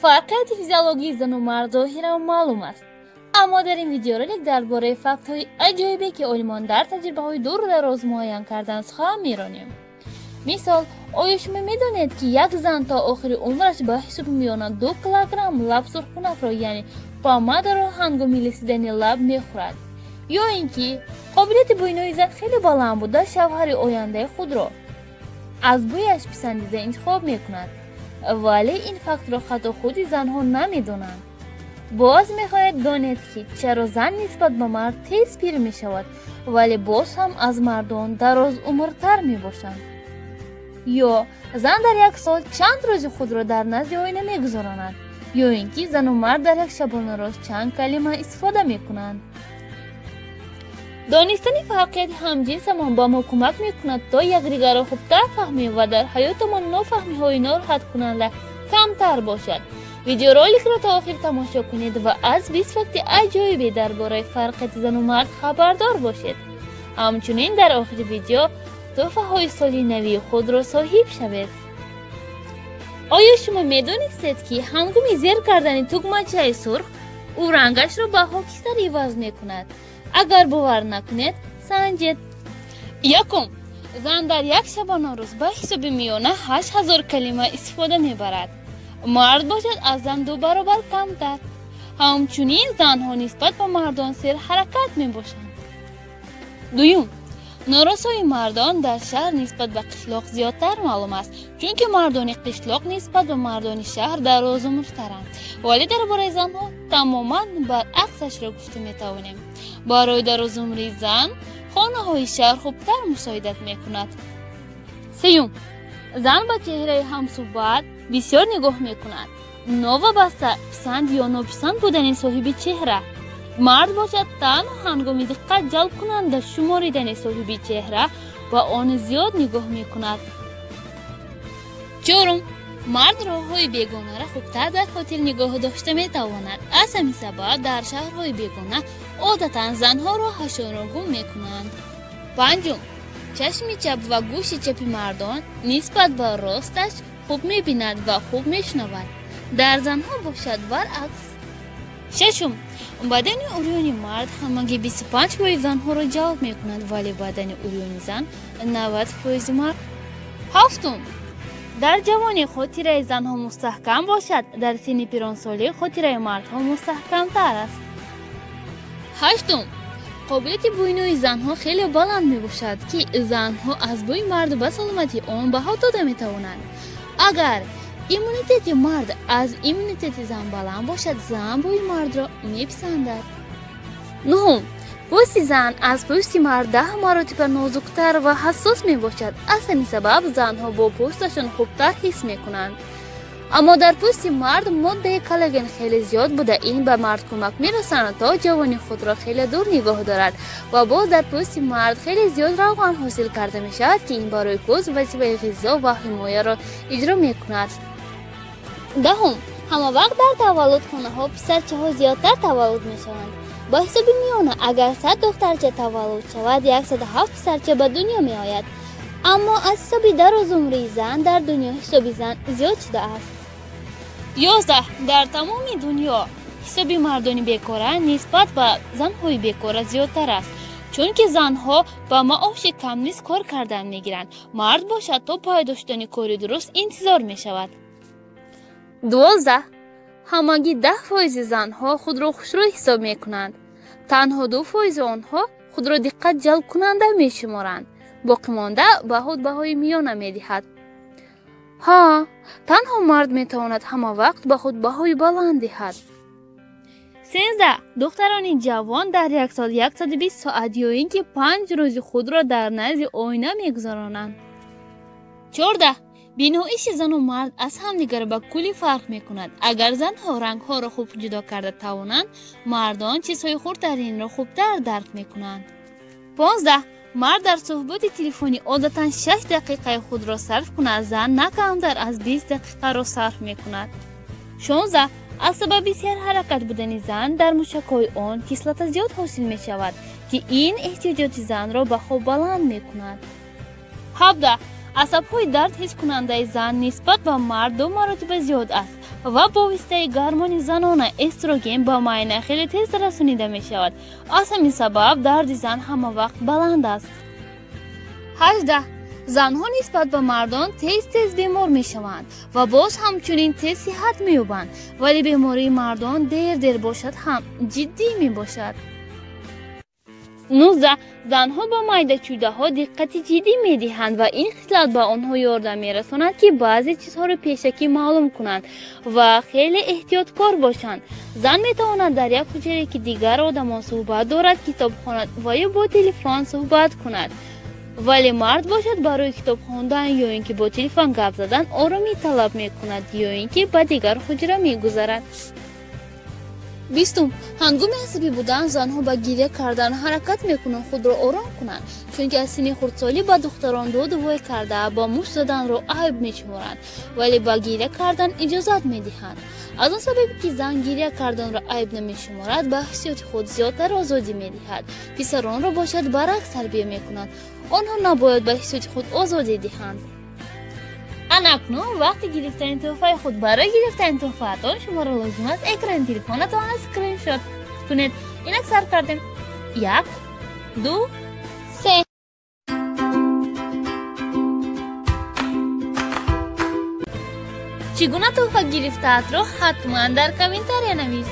Фарқияти физиологии зану мард зоҳиран маълум аст, аммо дар ин видеоролик дар бораи фактҳои аҷоибе, ки олимон дар таҷрибаҳои дуру дароз муайян карданд, сухан меронем. Мисол, оё шумо медонед, ки як зан то охири умраш ба ҳисоби миёна 2 килограмм лаб сурхкунакро, яъне помадаро ҳангоми лисидани лаб мехӯрад? Ё ин ки қобилияти бӯйнои зан хеле баланд буда, шавҳари ояндаи худро аз бӯяш писандида интихоб мекунад, вале ин фактро ҳатто худи занҳо намедонанд. Боз мехоҳед донед, ки чаро зан нисбат ба мард тез пир мешавад, вале боз ҳам аз мардон дарозумртар мебошанд? Ё зан дар як сол чанд рӯзи худро дар назди оина мегузаронад? Ё ин ки зану мард дар як шабонарӯз чанд калима истифода мекунанд? Донистани фарқияти ҳамҷинсамон ба мо кӯмак мекунад, то якдигарро хубтар фаҳмем ва дар ҳаётамон нофаҳмиҳои нороҳаткунанда камтар бошад. Видеороликро то охир тамошо кунед ва аз 20 факти аҷоибе дар бораи фарқияти зану мард хабардор бошед. Ҳамчунин дар охири видео тӯҳфаҳои соли навии худро соҳиб шавед. Оё шумо медонистед, ки ҳангоми зер кардани тугмачаи сурх ӯ рангашро ба хокистар иваз мекунад? Агар бовар накунед, санҷед. Якум, зан дар як шабонарӯз ба ҳисоби миёна 8000 калима истифода мебарад. Мард бошад аз зан 2 баробар камтар. Ҳамчунин занҳо нисбат ба мардон серҳаракат мебошанд. Дуюм, норасоии мардон дар шаҳр нисбат ба қишлоқ зиёдтар маълум аст, чунки мардони қишлоқ нисбат ба мардони шаҳр дарозумртаранд. Вале дар бораи занҳо тамоман баръаксашро гуфта метавонем. Барои дарозумрии зан хонаҳои шаҳр хубтар мусоидат мекунад. Сеюм, зан ба чеҳраи ҳамсӯҳбат бисёр нигоҳ мекунад, новобаста писанд ё нописанд будани соҳиби чеҳра. Мард бошад танҳо ҳангоми диққат ҷалбкунанда шуморидани соҳиби чеҳра ба он зиёд нигоҳ мекунад. Чорум, мард роҳҳои бегонаро хубтар дар хотир нигоҳ дошта метавонад. Аз ҳамин сабаб дар шаҳрҳои бегона одатан занҳо роҳашонро гум мекунанд. Панҷум, чашми чап ва гӯши чапи мардон нисбат ба росташ хуб мебинад ва хуб мешунавад. Дар занҳо бошад баръакс. Шашум, бадани урёни мард ҳамагӣ 25% занҳоро ҷалб мекунад, вале бадани урёни зан 90% мард. Ҳафтум, дар ҷавонӣ хотираи занҳо мустаҳкам бошад, дар синни пиронсолӣ хотираи мардҳо мустаҳкамтар аст. Ҳаштум, қобилияти бӯйнои занҳо хеле баланд мебошад, ки занҳо аз бӯи мард ба саломатии он баҳо дода метавонанд. Агар иммунитети мард аз иммунитети зан баланд бошад, зан бӯи мардро меписандад. Нуҳум, пӯсти зан аз пӯсти мард 10 маротиба нозуктар ва ҳассос мебошад. Аз ҳамин сабаб занҳо бо пӯсташон хубтар ҳис мекунанд. Аммо дар пӯсти мард моддаи коллаген хеле зиёд буда, ин ба мард кӯмак мерасонад, то ҷавони худро хеле дур нигоҳ дорад. Ва боз дар пӯсти мард хеле зиёд равған ҳосил карда мешавад, ки ин барои пӯст вазифаи ғизо ва ҳимояро иҷро мекунад. Даҳум, ҳама вақт дар таваллудхонаҳо писарчаҳо зиёдтар таваллуд мешаванд. Ба ҳисоби миёна агар 100 духтарча таваллуд шавад, 107 писарча ба дунё меояд. Аммо аз ҳисоби дарозумрии зан дар дунё ҳисоби зан зиёд шудааст. 11, дар тамоми дунё ҳисоби мардони бекора нисбат ба занҳои бекора зиёдтар аст, чунки занҳо ба маоши кам низ кор кардан мегиранд. Мард бошад то пайдо шудани кори дуруст интизор мешавад. 12, ҳамагӣ 10% занҳо худро хушрӯй ҳисоб мекунанд. Танҳо 2% онҳо худро диққат ҷалбкунанда мешуморанд. Боқимонда ба худ баҳои миёна медиҳад. Ҳа, танҳо мард метавонад ҳама вақт ба худ баҳои баланд диҳад. 13, духтарони ҷавон дар як сол 120 соат ё ин ки 5 рӯзи худро дар назди оина мегузаронанд. 14, биноиши зану мард аз ҳамдигар ба куллӣ фарқ мекунад. Агар занҳо рангҳоро хуб ҷудо карда тавонанд, мардон чизҳои хурдтаринро хубтар дарк мекунанд. 15, мард дар суҳбати телефонӣ одатан 6 дақиқаи худро сарф кунад, зан на камтар аз 20 дақиқаро сарф мекунад. 16, аз сабаби серҳаракат будани зан дар мушакҳои он кислота зиёд ҳосил мешавад, ки ин эҳтиёҷоти занро ба хоб баланд мекунад. 17, асабҳои дард ҳискунандаи зан нисбат ба мард 2 маротиба зиёд аст. Ва бо воситаи гормони занона эстроген ба майна хеле тез расонида мешавад. Аз ҳамин сабаб дарди зан ҳама вақт баланд аст. 18. Занҳо нисбат ба мардон тез-тез бемор мешаванд ва боз ҳамчунин тез сиҳат меёбанд, вале бемории мардон дер-дер бошад ҳам ҷиддӣ мебошад. 19. Занҳо ба майдачӯдаҳо диққати ҷиддӣ медиҳанд ва ин хислат ба онҳо ёрдам мерасонад, ки баъзе чизҳоро пешакӣ маълум кунанд ва хеле эҳтиёткор бошанд. Зан метавонад дар як ҳуҷрае, ки дигар одамон суҳбат дорад, китоб хонад ва ё бо телефон суҳбат кунад. Вале мард бошад барои китоб хондан ё ин ки бо телефон гап задан оромӣ талаб мекунад ё ин ки ба дигар ҳуҷра мегузарад. 20. Ҳангоми асабӣ будан занҳо ба гиря кардан ҳаракат мекунанд худро ором кунанд, чунки аз синни хурдсолӣ ба духтарон доду вой карда ба мушт заданро айб мешуморанд, вале ба гиря кардан иҷозат медиҳанд. Аз он сабабе ки зан гиря карданро айб намешуморад, ба ҳиссиёти худ зиёдтар озодӣ медиҳад. Писаронро бошад баръакс тарбия мекунанд. Онҳо набояд ба ҳиссиёти худ озодӣ диҳанд. Анакнун вақти гирифтани тӯҳфаи худ. Барои гирифтани тӯҳфаатон шуморо лозим аст экрани телефонатонро скриншот кунед. Инак сар кардем. 1, 2, 3. Чӣ гуна тӯҳфа гирифтаатро ҳатман дар комментария навис.